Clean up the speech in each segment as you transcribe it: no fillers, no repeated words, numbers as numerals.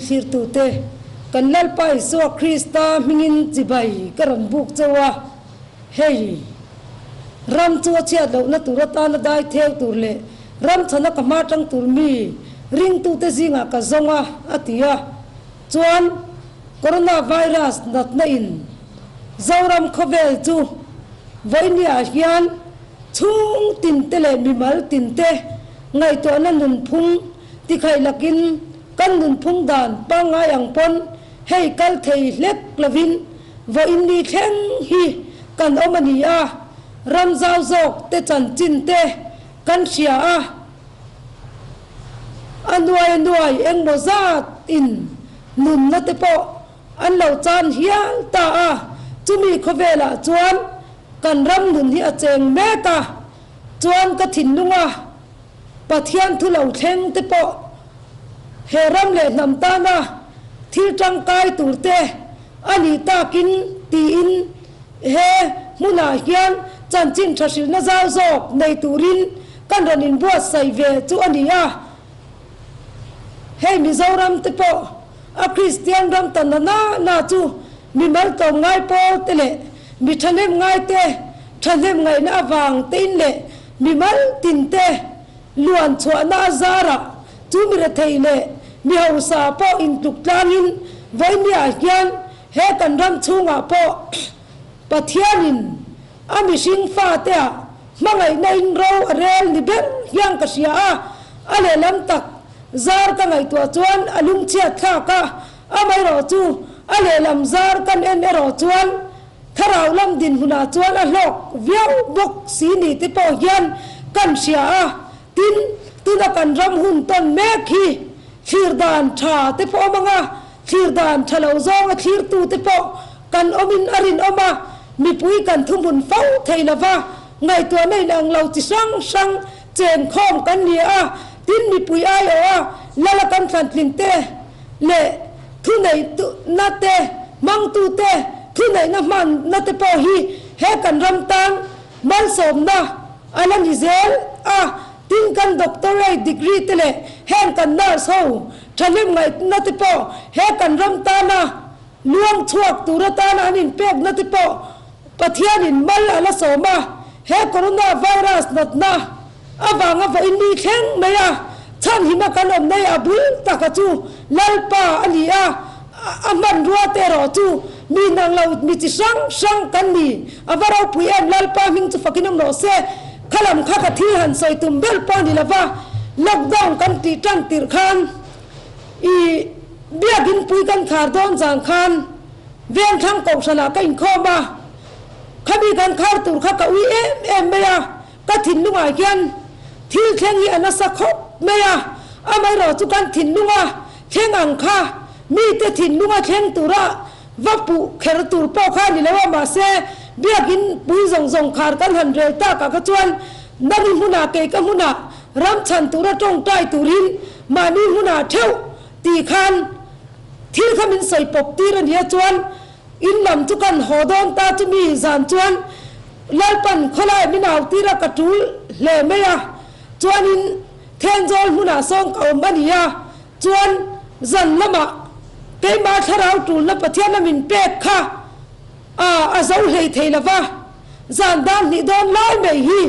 thlirtute, kan Lalpa Isua Krista hmingin chibai ka rawn buk cheu a, hei, ram chu a chhiat lohna tur atana dai theu tur leh ram chhana ka hma tang tur mi ringtute zingah ka zawng a, a ti a. Chuan Coronavirus natna in Zoram khawvel chu vawinia hian chhung tinte leh mimal tinte ngaihtuahna nunphung tikhaih lakin kan nunphung dan pangngai ang pawn hei kal thei hlek lovin vawiin ni thleng hi kan awm a ni a, ram zau zawk te chanchin te kan hria a. A nuai nuai engmaw zat in nunna te pawh an lo chan hial ta a, chumi khawvelah chuan kan ram nun hi a cheng mek a, chuan ka thinlung a Pathian thu lo thleng te pawh he ram leh hnam tana thil tangkai tur te a nih takin tiin he hmunah hian chanchin tha hrilhna zau zawk nei turin kan rawn inbuatsaih ve chu a ni a. Hei Mizoram te pawh a Kristian ram ta na na na chu mimal tlawm ngai pawl te leh mi thahnem ngai te thahnem ngaihna avang tein leh mimal tin te luan chhuahna a zarah chu mi rethei leh mi hausa pawh intluk tlangin vawinia hian he kan ram chhungah pawh Pathianin a mihring fatea hmangaihna in ro a rel ni ber hian ka hria a, a lehlam tak zar ka ngaihtuah chuan a lungchhiat thlak a, amaherawh chu a lehlam zar kan en erawh chuan thlarau lam dinhmunah chuan a hlawk viau bawk si ni te pawh hian kan hria a, tin, tuna kan ram hun tawn mek hi thlir dan tha te pawh awm ang a, thlir dan tha lo zawnga thlirtu te pawh kan awmin a rinawm a, mipui kan thuhmun fo thei lo va, ngaihtuahna inang lo chi hrang hrang chengkhawm kan ni a, tin mipui aiawh a lala kan thlantlin te leh thuneihna te hmangtu te thuneihna hmanna te pawh hi he kan ram tan malsawmna a la ni zel a, tin kan doctorate degree te leh heng kan nurse ho thahnem ngaihna te pawh he kan ram tana Luang chhuak tur atana an inpekna te pawh Pathianin mal a la sawm a, he Corona virus natna avanga vawiin ni thleng mai a, chhanhima kan awm nei a bul taka chu Lalpa a ni a, a hmanrua te erawh chu mi nang lo mi chi hrang hrang kan ni. A va ropui em Lalpa hming chu fakin awm rawh se. Khalam kha ka thil han sawi tum ber pawh a ni lova, lockdown kan tih tan tirh khan i Biakin pui kan khar dawn zang khan Vengthlang Kohhranah ka inkhawm a, khami kan khar tur kha ka ui em em mai a, ka thinlungah hian thil thleng hi a nasa khawp mai a, amaherawh chu kan thinlunga thleng ang kha mite thinlunga thleng tura va puh kher tur pawh kha a ni lo a, mahse biakin pui zawng zawng khar kan han rel takah kha chuan nang i hmunah kei ka hmunah ram chhan tura tawngtai turin mahni hmunah theuh Tih khan thil kha min sawi pawp tir a nia chuan in lam chu kan haw dawn ta chumi zan chuan Lalpan khawlai min au tir a ka tul hle mai a chuanin Thenzawl hmunah sawn ka awm a nia chuan zan lamah keimah thlarau tulna Pathian a min pek kha a a zo hlei thei lova zan dan hnih dawn lai mai hi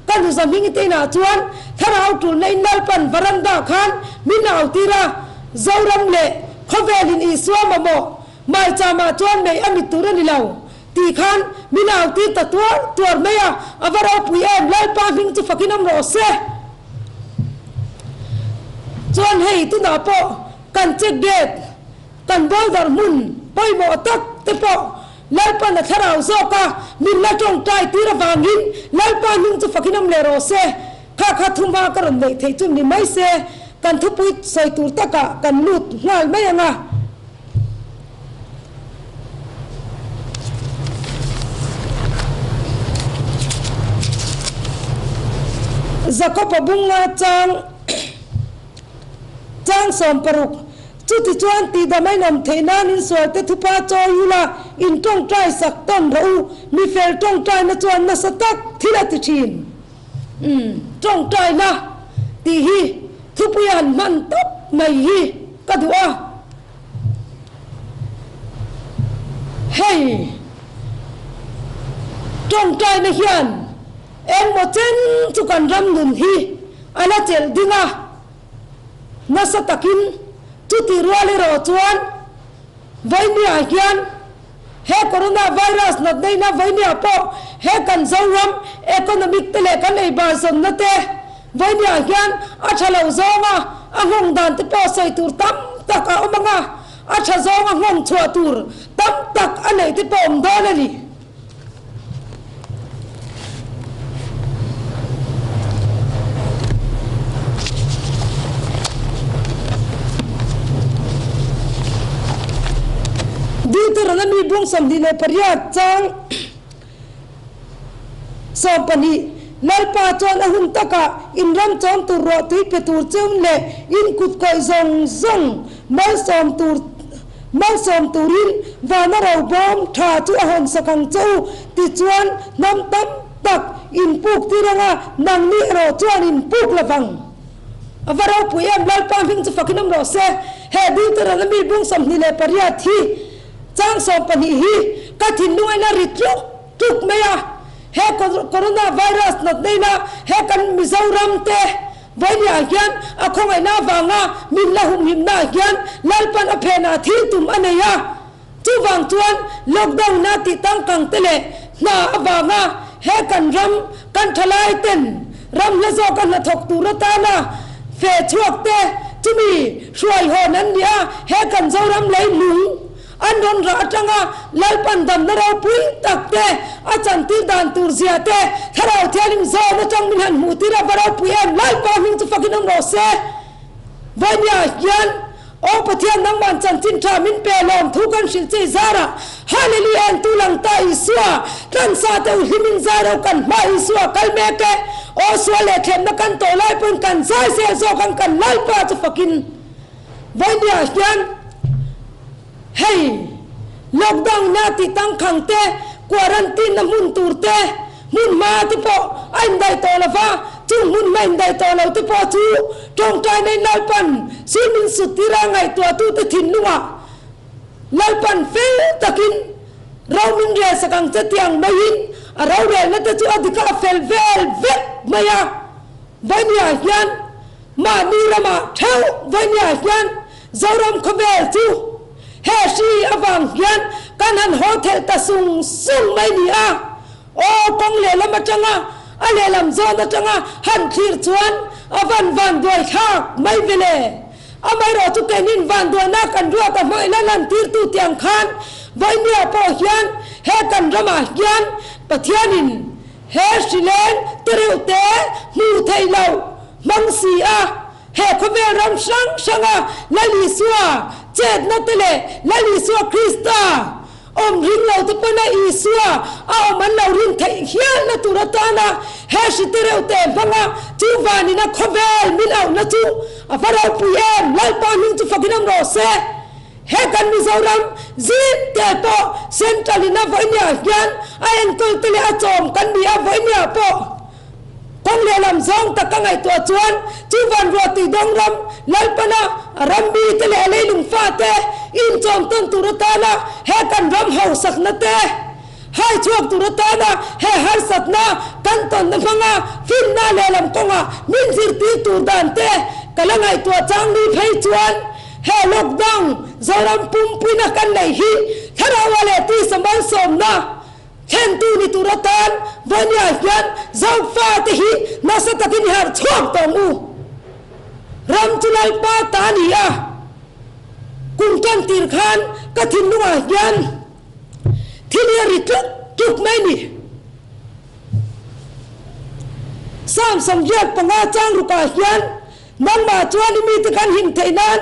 ka nu Zahmingi te inah chuan thlarau tulna in Lalpan varanda khan min au tir a, Zoram leh khawvelin Isua mamawh maichama chuan mei a mit tur a ni lo tih khan min au tir ta tuar tuar mai a, a va ropui em Lalpa hming chu fakin awm rawh se. Chuan hei tunah pawh kan check gate kan boulder hmun pawimawh tak te pawh Lalpan a thlarau zawk a, min la tawngtai tir avangin Lalpa hnung chu fakin awm leh rawh se. Kha kha thumha ka rawn neih theih chu ni mai se, kan thupui sawi tur takah kan lut nghal mai ang a. Jakob-a bunga chang chang 60. Chutichuan tihdam a inawm theih nan insualte thupa chawi ula, in tawngtai sak tawn rawh u, mi fel tawngtaina chuan nasa tak thil a ti thin. Umm, tawngtaina tih hi thupui a han hman tawp mai hi ka duh a. Hei tawngtaina hian engmaw chen chu kan ram nun hi a la chelh ding a, nasa takin chuti rual erawh chuan vawinia hian he corona virus natneihna vawinia pawh he kan Zoram economic te leh kan eibar zawnna te vawinia hian a tha lo zawnga a nghawng dan te pawh sawi tur tam tak a awm ang a. A tha zawnga nghawng chhuah tur tam tak a neih te pawh awm dawn a ni. Deuteronomy bung 28 chang 12, Lalpa chuan a hun takah in ram chawm tur ruah tui pe tur cheun leh in kut kawih zawng zawng malsawm tur malsawm turin vana robawm tha chu a hawn sak ang che u. Tichuan, hnam tam tak in puk tir anga nangni erawh chuan in puk lo vang. A va ropui em, Lalpa hming chu fakin awm rawh se. He Deuteronomy bung 28 hi Chang 12 hi ka thinlung aina ri tluk tluk mai a, he corona virus natneina he kan Mizoram te vawiah hian a khawngaihna avanga min la humhimna ah hian Lalpan a phenah thil tum a nei a, chuvang chuan lockdown a tih tangkang te leh hna avanga he kan ram kan thalai ten ram hla zawka hnathawk tur atana feh chhuak te chumi hruai hawn an ni a, he kan Zoram lei lung an rawn rah atanga Lalpan damna ropui tak te a chantir dan tur zia te Thlarau Thianghlim zawn atang min han hmuh tir a va ropui em Lalpa hming chu fakin awm rawh se. Vawinia hian Aw Pathian nangman chanchin tha min pe lawm thu kan hrilh che i zarah Hallelujah en tu lang ta Isua tlansa te u hlimin zai ro kan hma Isua kal mek e Aw sual leh thlemna kan tawh lai pawhin kan zai zel zawk ang kan Lalpa chu fakin Vawinia hian hei lockdown na tih tangkhang te quarantine na hmun tur te Hmun hma te pawh a indaih tawh lo va, chung hmun hma indaih tawh lo te pawh chu tawngtai nei Lalpan sul min sut tir a ngaihtuahtute thinlungah Lalpan fel takin ro min rel sak ang che tiang maiin a rorelna te chu a dik a, a fel vel vek mai a. Vawinia hian mahni ramah theuh vawinia hian Zoram khawvel chu he hri avang hian kan han haw thelh ta sung sung mai ni a. Aw, kawng lehlam atanga a lehlam zawn atanga han thlir chuan a van vanduai thlak mai vele. Amaherawh chu keinin vanduaina kan ruat a hmangaihna lantirtu tiang khan Vawinia pawh hian he kan ramah hian Pathianin he hrileng tereuh te hmuh theih loh hmang si a. He khawvel ram hrang hranga Lal Isua chetna te leh Lal Isua Krista awm ring lo te pawna Isua a awm an lo rin theih hialna tur atana he hrite reuh te hmanga chu vanina khawvel min auhna chu a va ropui em! Lalpa hming chu fakin awm rawh se. He kan Mizoram zing te pawh Central in a vawinia hian a enkawl te leh a chawm kan ni a vawinia pawh Kawng lehlam zawng tak ka ngaihtuah chuan chu van ruah tui dawng ram Lalpana ram mite leh a leilung fate inchawm tawn tur atana he kan ram hausakna te hai chhuak tur atana he harsatna kan tawnna hmanga finna lehlam kawnga min zirtir tur dan te ka la ngaihtuah chang ni phei chuan he lockdown Zoram pumpuina kan neih hi Thlarau-a leh tisa malsawmna Thlentu ni tur atan Vawnia hian Zofate hi nasa takin i harh chhuak tawh ang u. Ram chu Lalpa ta a ni a, kum tan tir khan ka thinlungah hian thil hi a ri tluk tluk mai ni. Psalm 85 chang rukah hian Nangmah chuan i mite kan him theih nan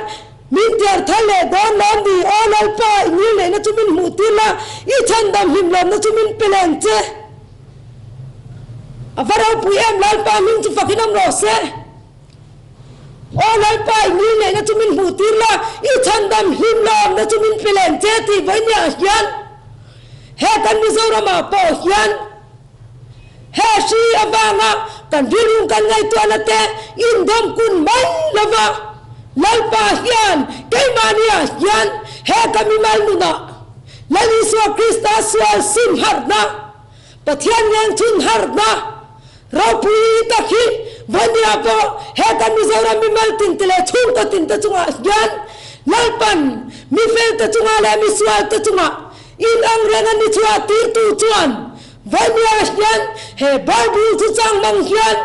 min tiar thar leh dawn lawm ni? Aw Lalpa, i ngilneihna chu min hmuh tir la, i chhandam hlimlawmna chu min pe leng che. A va ropui em, Lalpa hming chu fakin awm rawh se. Aw Lalpa, i ngilneihna chu min hmuh tir la, i chhandam hlimlawmna chu min pe leng che tih vawinia hian he kan Mizoramah pawh hian, He hri avanga kan rilru kan ngaihtuahna te indawm kun mai lova, Lalpa hian keimahniah hian he ka mimal nunah. Lal Isua Krista sual sim harhna, Pathian leng chhun harhna ropui tak hi Vania pawh he kan Mizoram mimal tinte leh chhungkaw tinte chungah hian Lalpan mifelte chungah leh misualte chungah inang reng a ni chhuah tirtu chuan Vania hian he Bible thuchang hmang hian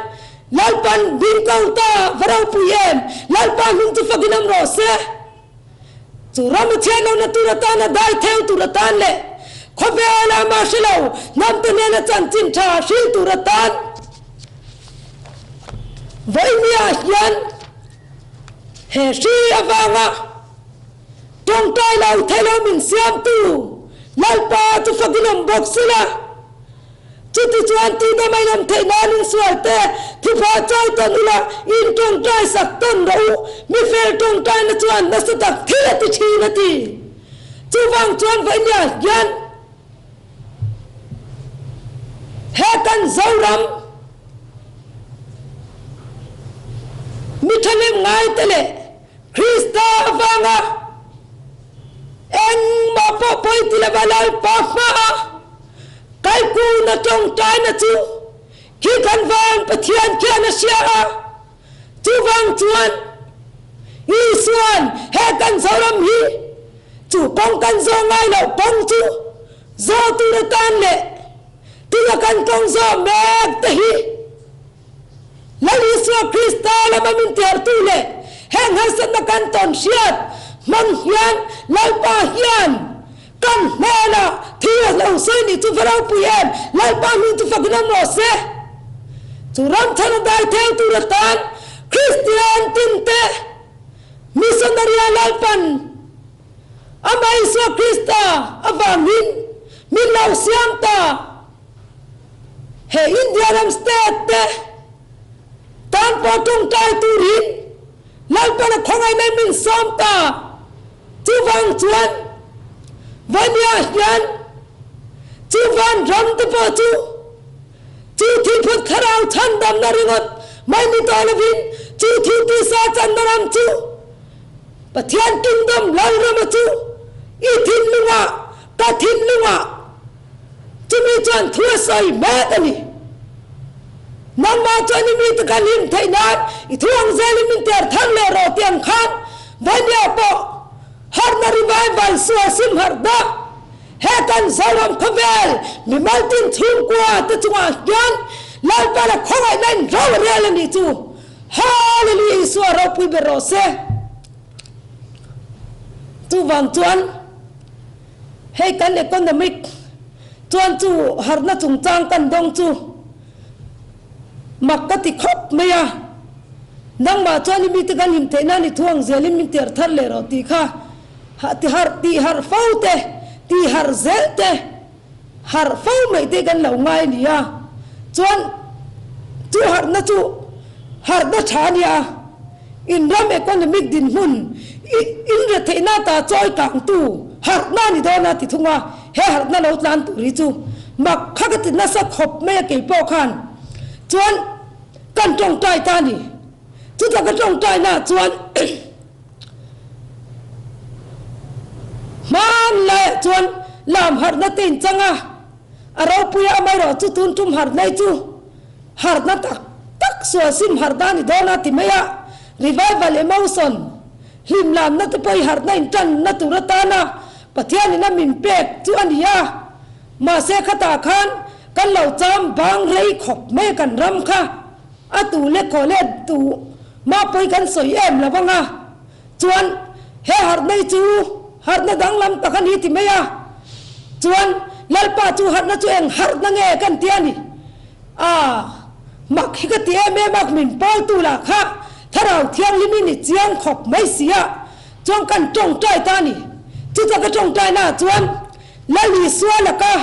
Lalpan min ko ta va ropui em? Lalpa hnung chu fakin awm rawh se. Chu ram a chhiat lohna tur atana dai theu tur atan leh khawvela mah hre lo hnamte hnena chanchin tha hril tur atan vawinia hian he hri avanga tawngtai lo thei lo min siamtu Lalpa chu fakin awm bawk sila. Chutichuan tih dam a inawm theih nan insual te, thupha chawi tawn ula, in tawngtai sak tawn rawh u, mi fel tawngtaina chuan nasa tak thil a ti thin a ti. Chuvang chuan vawinia hian he kan Zoram mi thahnem ngaite leh Krista avanga engmah pawh pawi ti lova Lalpa hmaah Kaikuna tawngtaina chu khi kan van Pathian khian a hria a, chuvang chuan Isua'n he kan Zoram hi chu kawng kan zawh ngai loh kawng chu zawh tur atan leh tuna kan kawng zawh mek te hi Lal Isua Krista lama min tiartu leh heng harsatna kan tawn hriat hmang hian Lalpa hian Kan hnenah thil a lo sawi nih chu va ropui em? Lalpa hming chu fakin awm rawh se. Chu ram thar a dai theu tur atan Kristian tinte missionary-a Lalpan Amah Isua Krista avangin min lo siam ta. He India ram state te tan pawh tawngtai turin Lalpan a khawngaihna min sawm ta. Chuvang chuan Vania hian chu van ram te pawh chu chu thilphut thlarau chhandamna ringawt mai ni tawh lovin chu thil tisa channa ram chu Pathian Kingdom Lalrama chu i thinlungah ka thinlungah chumi chuan thu a sawi mek a ni. Nangmah chuan i mite kan hlim theih nan i thu ang zelin min ter thar leh rawh tih ang khan Vainia pawh harhna revival sual sim harh dah. He kan Zoram khawvel mimal tin chhungkua te chungah hian Lalpana khawngaihna in ro a rel a nih chu. Hallelujah Isua ropui ber rawh se. Chuvang chuan hei kan economic chuan chu harhna chungchang kan dawng chu Mak ka ti khawp mai a, nangmah chuan i mite kan hlim theih nan i thu ang zelin min tirh thar leh rawh tih kha ti harh tih harh fo te, tih harh zel te, harh fo mai te kan lo ngai a ni a, chuan chu harhna chu harhna tha a nia, in ram economic dinhmun i inretheihna ta chawi kangtu harhna a ni dawn a ti thung a, he harhna lo tlan tur hi chu mak kha ka ti nasa khawp mai a keipawh khan. Chuan kan tawngtai ta a ni. Chutah ka tawngtaina ah chuan hman laiah chuan lam harhna te in chang a, a ropui a, amaherawh chu tun tum harhna hi chu harhna tak tak sual sim harhna a ni dawn a ti mai a, revival emotion hlim lamna te pawh hi harhna in tanna tur atana Pathianin a min pek chu a ni a, mahse khatah khan Kan lo cham bang rei khawp mai kan ram kha a tu le khaw le tu mah pawi kan sawi em lo ang a, chuan he harhna hi chu harhna danglam tak a ni ti mai a, chuan Lalpa chu harhna chu eng harhna nge kan ti a ni a, mak hi ka ti em em a min pawl tu lah kha Thlarau Thianghlim hi ni chiang khawp mai si a, chuan kan tawngtai ta a ni, chutah ka tawngtaina ah chuan Lal Isua laka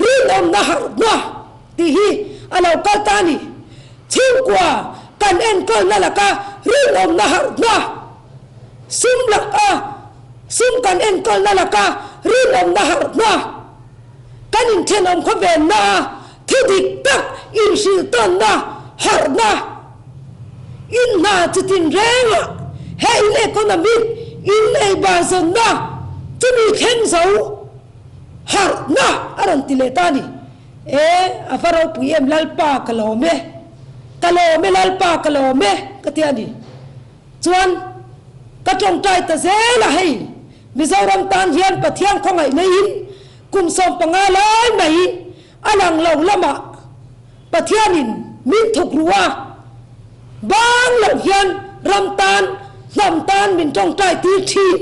Rinawmna harhna tih hi a lo kal ta a ni. Chhungkua kan enkawlna laka rinawmna harhna, sum laka sum kan enkawlna laka rinawmna harhna, kan inthenawm khawvenna a thi dik tak inhrilhtawnna harhna, in hna chitin rengah he in economic in ei bar zawnna chumi thleng zo. Harhna a rawn ti leh ta a ni. E, a va ropui em Lalpa ka lawm e, ka lawm e Lalpa ka lawm e ka ti a ni. Chuan ka tawngtai ta zel a hei, Mizoram tan hian Pathian khawngaih neiin kum 15 lai mai a lang lo lamah Pathianin min thuk ruh a, bang loh hian ram tan, hnam tan min tawngtai tir thin.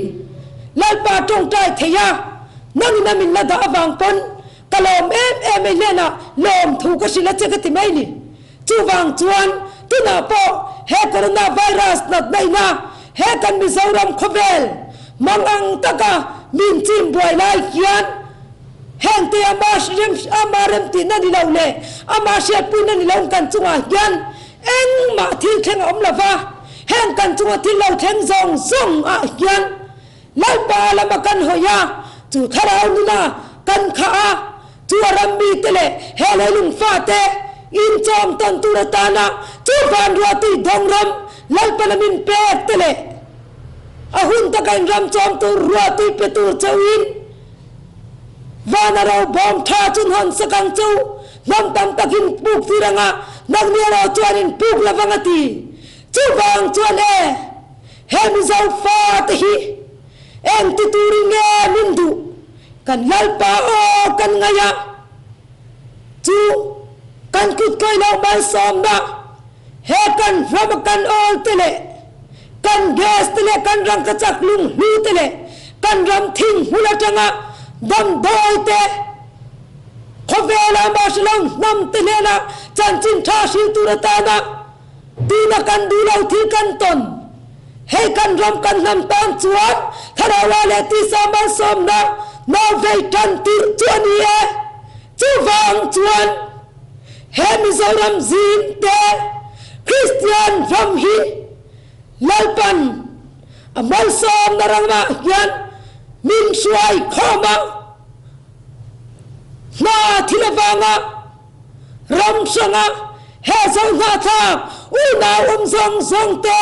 Lalpa tawngtai thei a, nangin a min la dah avang pawn ka lawm em em ei hnenah lawmthu ka hrilh a che ka ti mai ni. Chuvang chuan tunah pawh he Corona virus natna ina he kan Mizoram khawvel mang ang taka min chim buai lai hian heng te ama rem ama remtihna ni lo leh ama hriatpuina ni lo kan chungah hian engmah thil thleng a awm lo va, heng kan chunga thil lo thleng zawng zawng ah hian Lalpa lama kan hawi a, chu thlarau nuna kan khah a, chu a ram mite leh he leilung fate inchawm tawn tur atana chu vanruatui dawng ram Lalpa lamin pek te leh a hun taka in ram chawm tur ruatui pe tur chauhin Vana ro bawm tha chun hawn sak ang chu hnam tam takin puk tir anga nangni erawh chuan in puk lovang a ti. Chuvang chuan e, he Mizo fate hi eng ti turin nge min duh? Kan Lalpa aw kan ngaih a, chu kan kut kawi loh malsawmna he kan ram a kan awl te leh kan gas te leh kan rangkachak lunghlu te leh kan ram thing hmun atanga damdawi te khawvela mahse-lo hnam te hnena chanchin tha hril tur atana Tuna kan duh lo thil kan tawn. Hei kan ram kan hnam tan chuan Thlarau leh tisa malsawmna nau vei tan tirh chu a ni e. Chuvang chuan he Mizoram zing te Kristian ram hi Lalpan a malsawmna ramah hian min hruai khawm a, hna thil avanga Ram hranga he zohnahthlak unau awm zawng zawng te,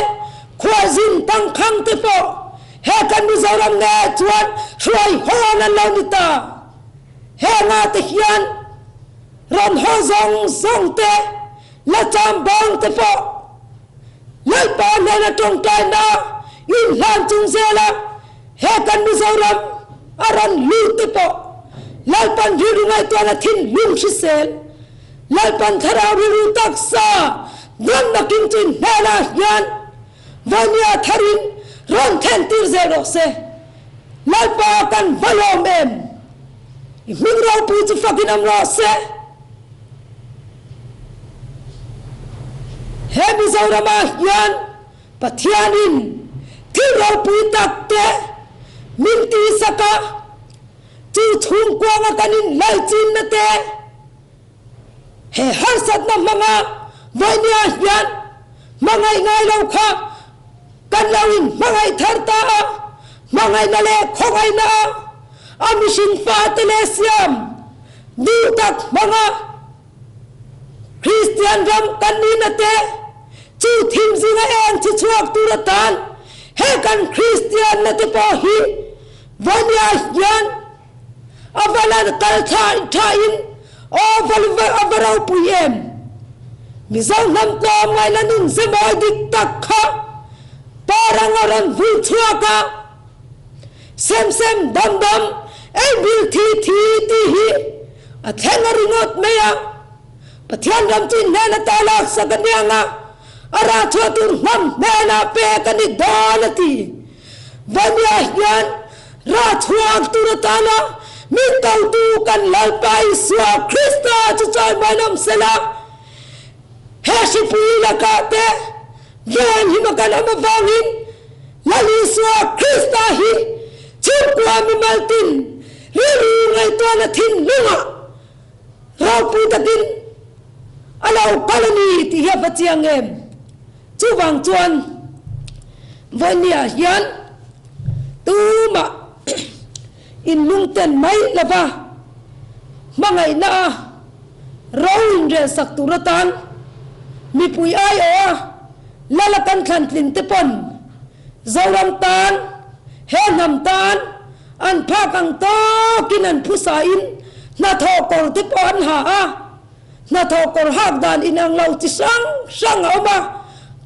khualzin tangkhang te pawh he kan Mizoram nge chuan hruai hawn an lo ni ta. Henga te hian rawn haw zawng zawng te, la cham bang te pawh Lalpa hnena tawngtaina inhlan chung zela he kan Mizoram a rawn lut te pawh Lalpan rilru ngaihtuahna thinlung hrisel, Lalpan thlarau rilru taksa dawmna kim chu in hmelah hian Vawnia tharin rawn thlen tir zel rawh se. Lalpa kan va lawm em! I hming ropui chu fakin awm rawh se. He Mizoramah hian Pathianin thil ropui tak te min tihsak a, chu chhungkuanga kan inlaichinna te he harsatna hmanga vawinia hian hmangaih ngai lo kha kan lo inhmangaih thar ta a, hmangaihna leh khawngaihna a mihring fate leh siam duh tak hmanga Kristian ram kan nihna te chu thim zinga eng chi chhuak tur atan he kan Kristianna te pawh hi Vawnia hian a va lan kal thain aw a va ropui em? Mizo hnam tlawmngaihna nun zemawi dik tak kha parang a rawn vul chhuak a, Sem sem dam dam ei bil thi thi tih hi a thleng a ringawt mai a, Pathian ram chu inhnen ata laksak a niang a, a rah chhuah tur hnam hnenah pek a ni dawn a ti. Vania hian rah chhuak tur atana min totu kan Lalpa Isua Krista chu chawimawi nawm sela, he hripui lakah te ven him a kan awm avangin Lal Isua Krista hi chhungkua mimal tin rilru ngaihtuahna thinlungah ropui takin a lo kal a ni tih hi a va chiang em? Chuvang chuan vawinia hian tumah inlungten mai lova hmangaihna a ro inrelsak tur atan mipui aiawha lala kan thlan tlin te pawn Zoram tan, he hnam tan. An phak ang tawkin an phusain hnathawh kawr te pawh an ha a. Hnathawh kawr hak dan inang lo chi hrang hrang a awm a,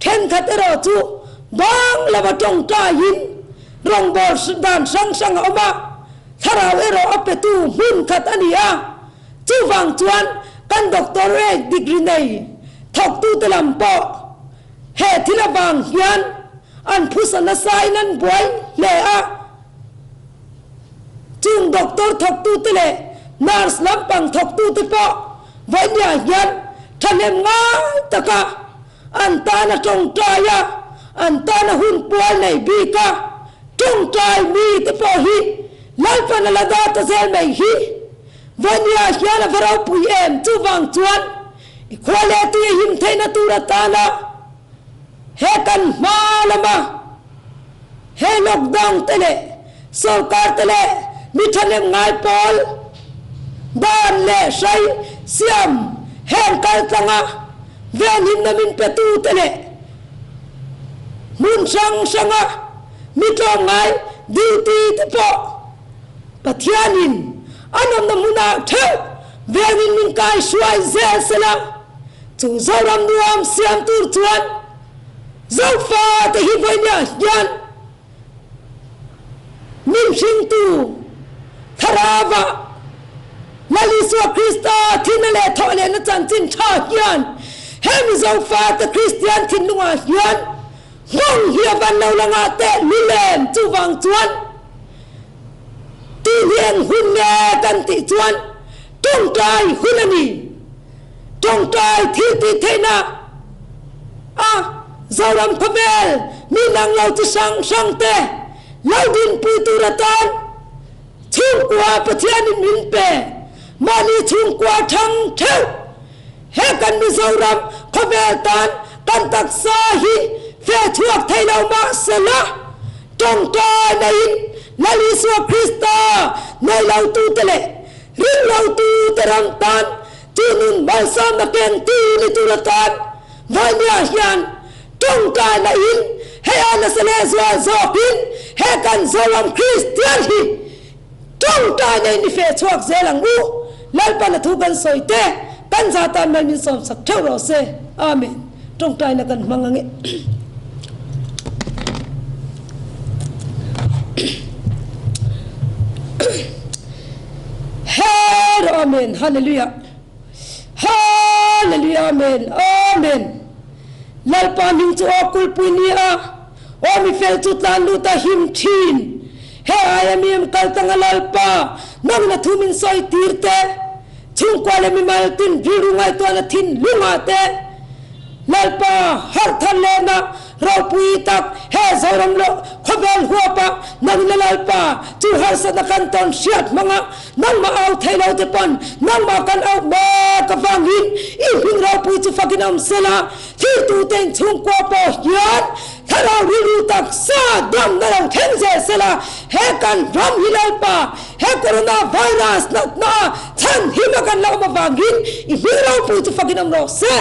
thenkhat erawh chu bang lova tawngtaiin rawngbâwl dan hrang hrang a awm a, thlarau erawh a petu hmun khat a ni a. Chuvang chuan kan doctorate degree nei thawktute lam pawh he thil avang hian an phusa nasain an buai hle a. Chung doctor thawktute leh nurse lampang thawktute pawh vawinia hian thahnem ngai taka an tana tawngtai a, an tana hun pual nei bik a tawngtai mite pawh hi Lalpan a la dah ta zel mai hi vawinia hian a va ropui em? Chuvang chuan i khua leh tui a him theihna tur atana he kan hma lama He lockdown te leh sorkar te leh mi thahnem ngai pawl dan leh hrai siam heng kal tlanga venhimna min petu te leh hmun hrang hranga mi tlawmngai duty te pawh Pathianin an awmna hmunah theuh vengin min kai hruai zel sela chu Zoram nuam siam tur chuan Zofa te hi vawinia hian min hringtu Thlarauva Lal Isua Krista thihna leh thawh lehna chanchin tha hian he Mizofa te Kristian thinlungah hian nghawng hi a van lo lang ah teh lulem chuvang chuan tih hi eng hun nge kan tih chuan tawngtai hun a ni. Tawngtai thil tih theihna a Zoram khawvel mi nang lo chi hrang hrang te lo dinpui tur atan chhungkua Pathianin min pe. Mahni chhungkua thang theuh he kan Mizoram khawvel tan kan taksa hi fe chhuak thei lo mahsela tawngtai neiin Lal Isua Krista nei lo tute leh ring lo tute ram tan Chu nun malsawmna keng tu ni tur atan Vawimia hian tawngtaina in hei a nasa leh zual zawkin he kan Zoram Kristian hi tawngtaina in i feh chhuak zel ang u. Lalpan a thu kan sawi te kan za tan mai min sawmsak theuh rawh se. Amen. Tawngtaina kan hmang ang e. Her Amen Hallelujah Hallelujah Amen Amen Lalpa hming chu aw kulpui ni a aw mi fel chu tlan lut a him thin he aia mi em kal tanga Lalpa nangna thu min sawi tir te chhungkua leh mimal tin rilru ngaihtuahna thin lungah te Lalpa harh thar lehna ropui tak he Zoram lo khawvel huapa nangna Lalpa chu harsatna kan tawn hriat hmanga nangmah au thei lo te pawn nangmah kan auh mek avangin i hming ropui chu fakin awm sela thiltu te inchhungkua pawh hian thlarau rilru taksa damna lo thleng zel sela he kan ram hi Lalpa he corona virus natna chhan hima kan la awm avangin i hming ropui chu fakin awm rawh se.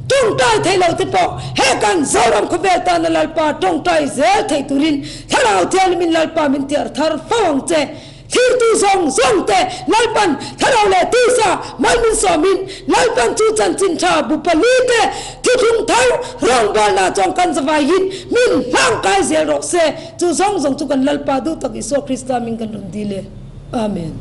Tawngtai thei lo te pawh he kan Zoram khawvel tana Lalpa tawngtai zel thei turin Thlarau Thianghlimin Lalpa min tiar thar fo ang che. Thirtu zawng zawng te Lalpan Thlarau leh tisa mal min sawmin Lalpan chu chanchin tha bu pali te thuthlung thar rawngbawlna chuan kan zavaiin min hlangkai zel rawh se. Chu zawng zawng chu kan Lalpa duh tak Isua Krista min kan rawn dil e. Amen.